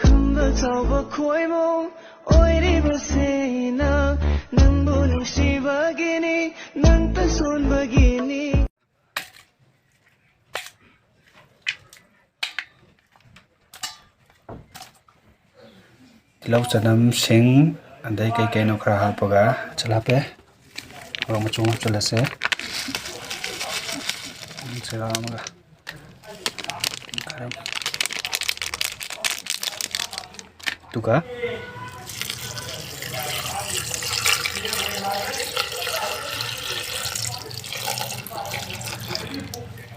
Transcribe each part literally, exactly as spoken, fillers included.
ꯈꯝꯕ ꯆꯥꯎꯕ ꯈꯣꯏꯃꯨ ꯑꯣꯏꯔꯤꯕꯁꯤꯅ ꯅꯪꯕꯨ ꯅꯨꯡꯁꯤꯕꯒꯤꯅꯤ, ꯅꯪꯇ ꯁꯣꯟꯕꯒꯤꯅꯤ꯫ ꯇꯤꯜꯍꯧ, ꯆꯅꯝ, ꯁꯤꯡ, ꯑꯗꯩ ꯀꯩ ꯀꯩꯅꯣ ꯈꯔ ꯍꯥꯞꯄꯒ ꯆꯜꯍꯥꯞꯄꯦ꯫ ꯃꯣꯔꯣꯛ ꯃꯆꯨ ꯑꯃ ꯍꯥꯞꯆꯤꯜꯂꯁꯦ꯫ ꯖꯤꯔꯥ ꯑꯃꯒ꯫ ꯑꯗꯨꯒ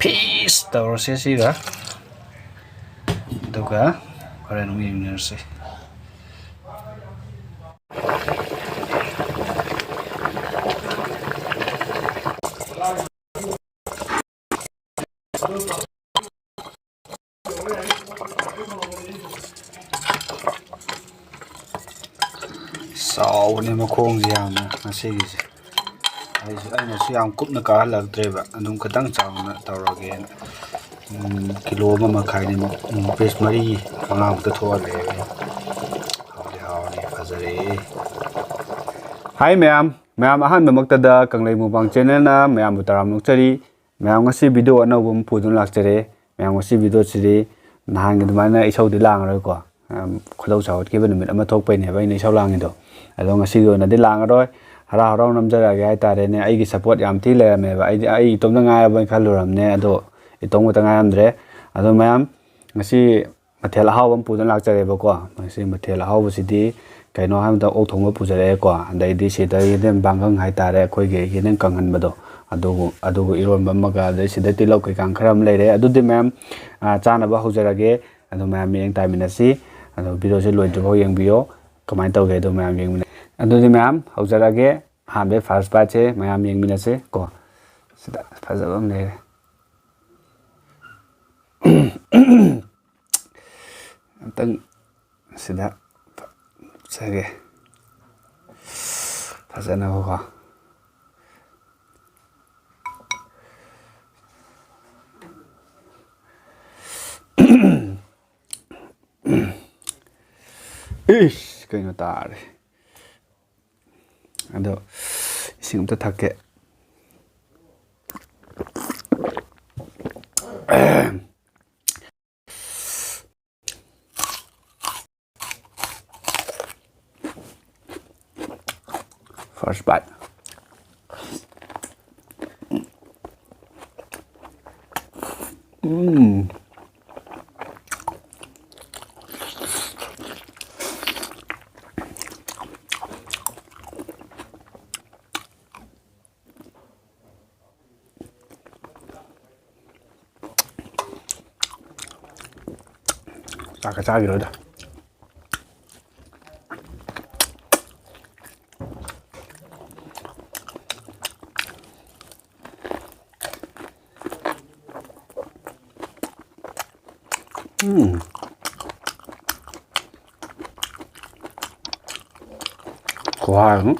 ꯐꯤꯁ ꯇꯧꯔꯁꯦ ꯁꯤꯒ꯫ ꯑꯗꯨꯒ ꯍꯣꯔꯦꯟ ꯑꯃꯨꯛ ꯌꯦꯡꯃꯤꯟꯅꯔꯁꯤ꯫ ꯆꯥꯎꯕꯅꯦ ꯃꯈꯣꯡꯁꯦ ꯌꯥꯝꯅ ꯉꯁꯤꯒꯤꯁꯦ꯫ ꯑꯩꯁꯨ, ꯑꯩꯅꯁꯨ ꯌꯥꯝ ꯀꯨꯞꯅ ꯀꯛꯍꯜꯂꯛꯇ꯭ꯔꯦꯕ, ꯑꯗꯨꯝ ꯈꯤꯇꯪ ꯆꯥꯎꯅ ꯇꯧꯔꯒꯦꯅ꯫ ꯎꯝ, ꯀꯤꯂꯣ ꯑꯃ ꯃꯈꯥꯏꯅꯤꯃꯨꯛ, ꯎꯝ, ꯄꯤꯁ ꯃꯔꯤ ꯃꯉꯥꯃꯨꯛꯇ ꯊꯣꯛꯍꯜꯂꯦꯕ ꯑꯩꯅ꯫ ꯍꯥꯎꯗꯤ ꯍꯥꯎꯔꯅꯤ, ꯐꯖꯔꯦ꯫ ꯍꯥꯏ ꯃꯌꯥꯝ, ꯃꯌꯥꯝ ꯑꯍꯥꯟꯕꯃꯛꯇꯗ ꯀꯪꯂꯩ ꯃꯨꯛꯕꯥꯡ ꯆꯦꯅꯦꯜꯅ ꯃꯌꯥꯝꯕꯨ ꯇꯔꯥꯝꯅ ꯑꯣꯛꯆꯔꯤ꯫ ꯃꯌꯥꯝ ꯉꯁꯤ ꯚꯤꯗꯤꯑꯣ ꯑꯅꯧꯕ ꯑꯃ ꯄꯨꯗꯨꯅ ꯂꯥꯛꯆꯔꯦ꯫ ꯃꯌꯥꯝ ꯉꯁꯤ ꯚꯤꯗꯤꯑꯣꯁꯤꯗꯤ ꯅꯍꯥꯟꯒꯤ ꯑꯗꯨꯃꯥꯏꯅ ꯏꯁꯧꯗꯤ ꯂꯥꯡꯉꯔꯣꯏꯀꯣ꯫ ꯌꯥꯝ ꯈꯣꯏꯗꯧ ꯁꯥꯎꯒꯠꯈꯤꯕ ꯅꯨꯃꯤꯠ ꯑꯃ ꯊꯣꯛꯄꯩꯅꯦꯕ ꯑꯩꯅ ꯏꯁꯧ ꯂꯥꯡꯉꯤꯗꯣ꯫ ꯑꯗꯣ ꯉꯁꯤꯒꯤ ꯑꯣꯏꯅꯗꯤ ꯂꯥꯡꯉꯔꯣꯏ꯫ ꯍꯔꯥꯎ ꯍꯔꯥꯎ ꯅꯝꯖꯔꯛꯑꯒꯦ ꯍꯥꯏꯇꯥꯔꯦꯅꯦ꯫ ꯑꯩꯒꯤ ꯁꯞꯄꯣꯔꯠ ꯌꯥꯝ ꯊꯤ ꯂꯩꯔꯝꯃꯦꯕ꯫ ꯑꯩꯗꯤ ꯑꯩ ꯏꯇꯣꯝꯇ ꯉꯥꯏꯔꯕꯣꯏ ꯈꯜꯂꯨꯔꯝꯅꯦ꯫ ꯑꯗꯣ ꯏꯇꯣꯝ ꯈꯛꯇ ꯉꯥꯏꯔꯝꯗ꯭ꯔꯦ꯫ ꯑꯗꯣ ꯃꯌꯥꯝ ꯉꯁꯤ ꯃꯊꯦꯜ ꯑꯍꯥꯎꯕ ꯑꯃ ꯄꯨꯗꯨꯅ ꯂꯥꯛꯆꯔꯦꯕꯀꯣ꯫ ꯉꯁꯤ ꯃꯊꯦꯜ ꯑꯍꯥꯎꯕꯁꯤꯗꯤ ꯀꯩꯅꯣ ꯍꯥꯏꯕꯗ ꯑꯣꯛ ꯊꯣꯡꯕ ꯄꯨꯖꯔꯛꯑꯦꯀꯣ꯫ ꯑꯗꯩꯗꯤ ꯁꯤꯗ ꯌꯦꯟꯗꯦꯝ ꯄꯥꯡꯈꯪ ꯍꯥꯏꯇꯥꯔꯦ, ꯑꯩꯈꯣꯏꯒꯤ ꯌꯦꯟꯗꯦꯝ ꯀꯪꯍꯟꯕꯗꯣ, ꯑꯗꯨ, ꯑꯗꯨꯒ ꯏꯔꯣꯟꯕ ꯑꯃꯒ, ꯑꯗꯩ ꯁꯤꯗ ꯇꯤꯜꯍꯧ ꯀꯩꯀꯥ ꯈꯔ ꯑꯃ ꯂꯩꯔꯦ꯫ ꯑꯗꯨꯗꯤ ꯃꯌꯥꯝ, ꯑ, ꯆꯥꯅꯕ ꯍꯧꯖꯔꯒꯦ꯫ ꯑꯗꯨ ꯃꯌꯥꯝ ꯃꯤꯠꯌꯦꯡ ꯇꯥꯃꯤꯟꯅꯁꯤ꯫ ꯑꯗꯣ ꯚꯤꯗꯤꯑꯣꯁꯦ ꯂꯣꯏꯗ꯭ꯔꯤꯐꯥꯎ ꯌꯦꯡꯕꯤꯌꯣ꯫ ꯀꯃꯥꯏꯅ ꯇꯧꯒꯦ ꯑꯗꯣ ꯃꯌꯥꯝ ꯌꯦꯡꯃꯤꯟꯅ-, ꯑꯗꯨꯗꯤ ꯃꯌꯥꯝ ꯍꯧꯖꯔꯒꯦ꯫ ꯑꯍꯥꯟꯕꯒꯤ ꯐꯥꯔꯁ ꯕꯥꯏꯠꯁꯦ ꯃꯌꯥꯝ ꯌꯦꯡꯃꯤꯟꯅꯁꯦ ꯀꯣ꯫ ꯁꯤꯗ ꯐꯖꯕ ꯑꯃ ꯂꯩꯔꯦ꯫ ꯑꯝꯇꯪ ꯁꯤꯗ ꯆꯒꯦ ꯐꯖꯅꯕꯀꯣ꯫ ꯏꯁ, ꯀꯩꯅꯣ ꯇꯥꯔꯦ꯫ ꯑꯗꯣ ꯏꯁꯤꯡ ꯑꯝꯇ ꯊꯛꯀꯦ꯫ First bite. ꯎꯝ꯫ ꯆꯥꯛꯀ ꯆꯥꯈꯤꯔꯣꯏꯗ꯫ ꯎꯝ꯫ ꯈꯨꯍꯥꯎ ꯑꯃ꯫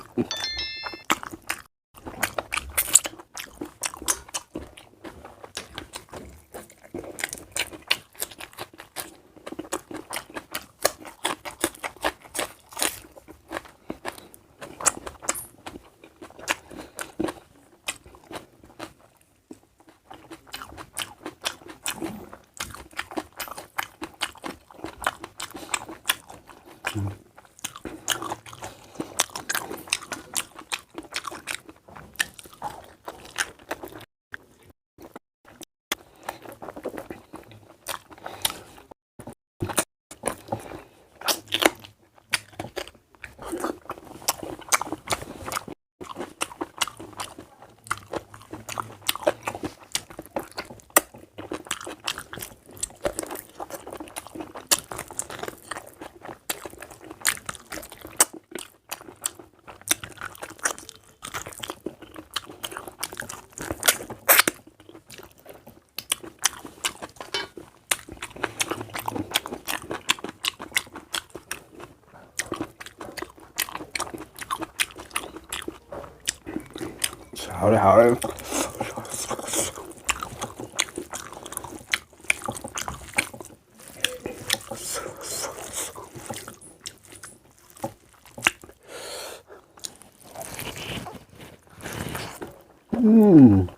ꯍꯥꯎꯔꯦ, ꯍꯥꯎꯔꯦ꯫ ꯎꯝ꯫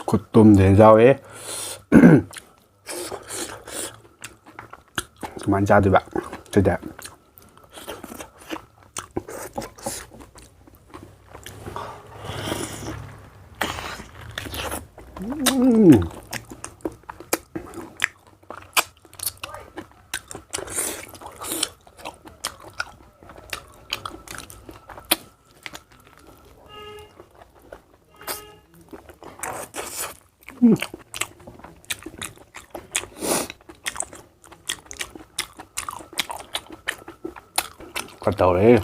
ꯈꯨꯠꯇꯨꯝꯗꯤ ꯌꯥꯎꯋꯦ꯫ ꯀꯃꯥꯏꯅ ꯆꯥꯗꯣꯏꯕ ꯁꯤꯗꯤ? ꯎꯝ꯫ ꯈꯔ ꯇꯧꯔꯦ꯫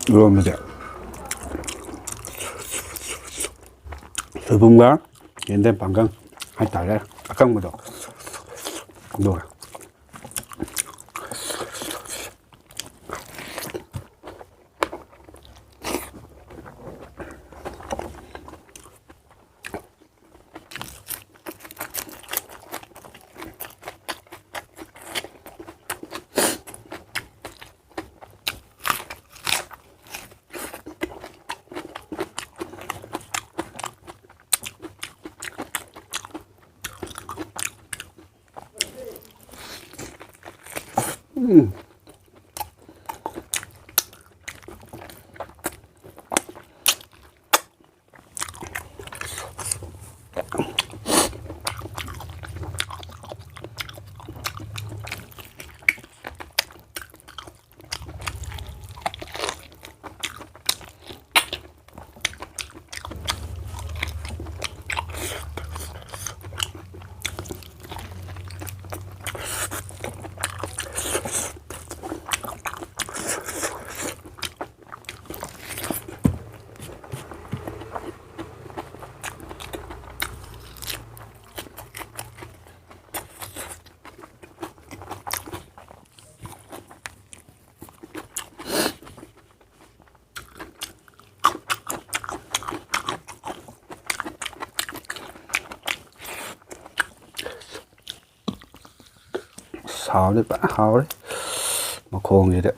ꯏꯔꯣꯟꯕꯁꯦ ꯁꯣꯏꯕꯨꯝꯒ ꯌꯦꯟꯗꯦꯝ ꯄꯥꯡꯒꯪ ꯍꯥꯏꯇꯥꯔꯦ, ꯑꯀꯪꯕꯗꯣ, ꯑꯗꯨꯒ꯫ ꯎꯝ꯫ ꯑꯁ, ꯍꯥꯎꯔꯦ, ꯐꯖꯅ ꯍꯥꯎꯔꯦ ꯃꯈꯣꯡꯁꯤꯗꯤ꯫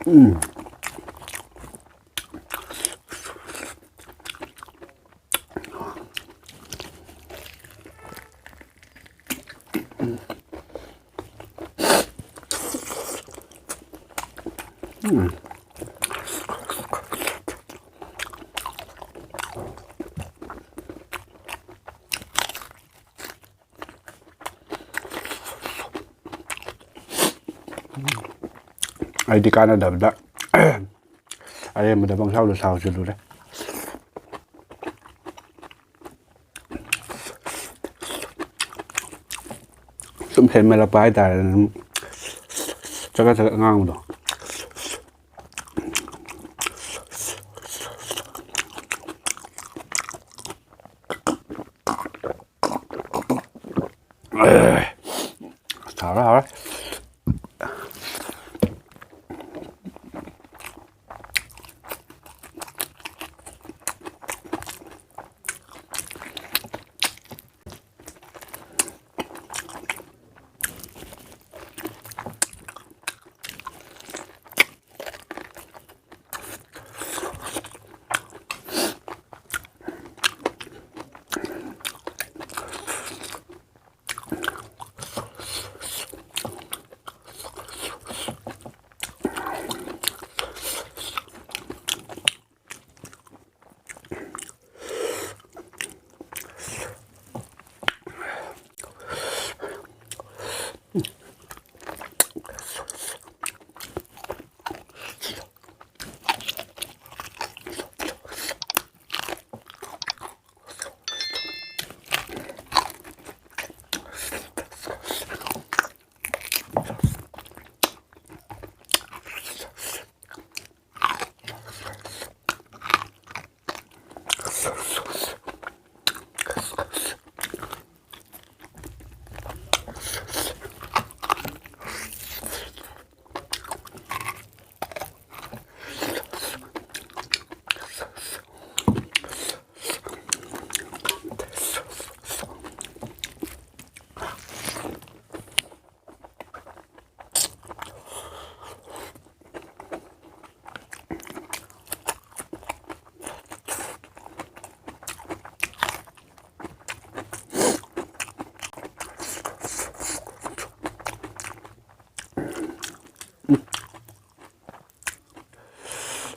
ꯎꯝ꯫ ꯎꯝ꯫ ꯑꯩꯗꯤ ꯀꯥꯟꯅꯗꯕꯗ ꯑꯔꯦꯝꯕꯗ ꯄꯪꯁꯥꯎꯗ ꯁꯥꯎꯁꯤꯜꯂꯨꯔꯦ꯫ ꯁꯨꯝ ꯍꯦꯟꯃꯜꯂꯛꯄ ꯍꯥꯏꯇꯥꯔꯦ, ꯑꯗꯨꯝ ꯆꯒꯠ ꯆꯒꯠ ꯉꯥꯡꯕꯗꯣ꯫ ꯍꯥꯎꯔꯦ, ꯍꯥꯎꯔꯦ꯫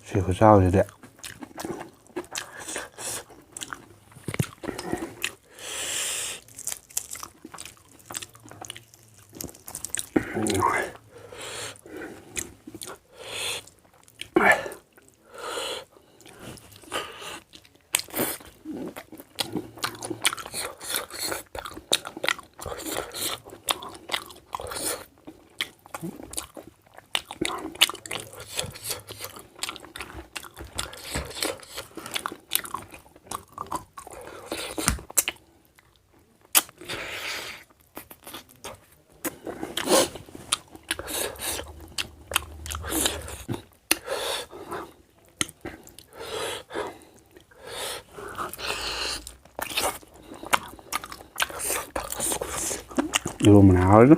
ꯁꯤ ꯈꯨꯆꯥꯎꯁꯤꯗꯤ꯫ ꯏꯔꯣꯝꯕꯅ ꯍꯥꯎꯔꯤꯗꯣ꯫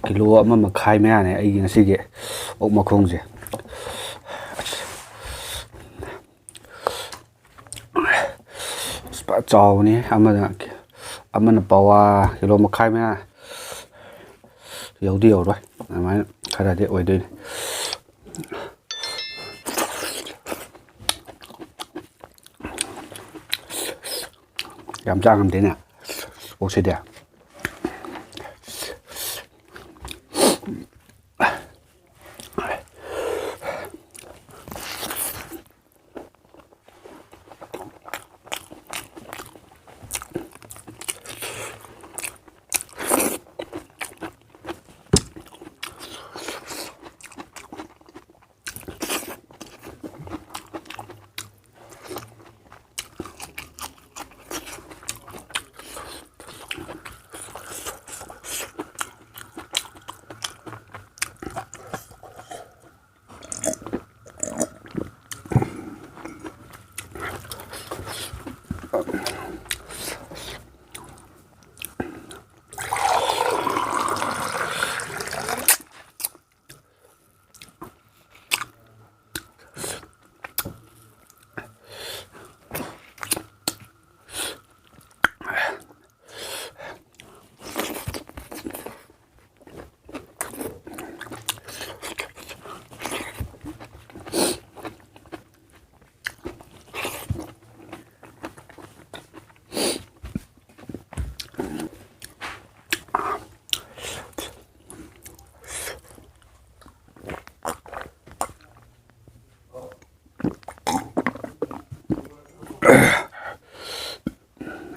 ꯀꯤꯂꯣ ꯑꯃ ꯃꯈꯥꯏ ꯃꯌꯥꯅꯦ ꯑꯩꯒꯤ ꯉꯁꯤꯒꯤ ꯑꯣꯛ ꯃꯈꯣꯡꯁꯦ꯫ ꯑꯁ, ꯐꯖ ꯆꯥꯎꯕꯅꯤ꯫ ꯑꯃꯅ, ꯑꯃꯅ ꯄꯋꯥ, ꯀꯤꯂꯣ ꯃꯈꯥꯏ ꯃꯌꯥ ꯌꯧꯗꯤ ꯌꯧꯔꯣꯏ, ꯑꯗꯨꯃꯥꯏꯅ ꯈꯔꯗꯤ ꯑꯣꯏꯗꯣꯏꯅꯤ꯫ ꯌꯥꯝ ꯆꯥ ꯉꯝꯗꯦꯅꯦ ꯑꯣꯛꯁꯤꯗꯤ꯫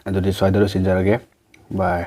ꯑꯗꯨꯗꯤ ꯁ꯭ꯋꯥꯏꯗ ꯂꯣꯏꯁꯤꯟꯖꯔꯒꯦ꯫ Bye꯫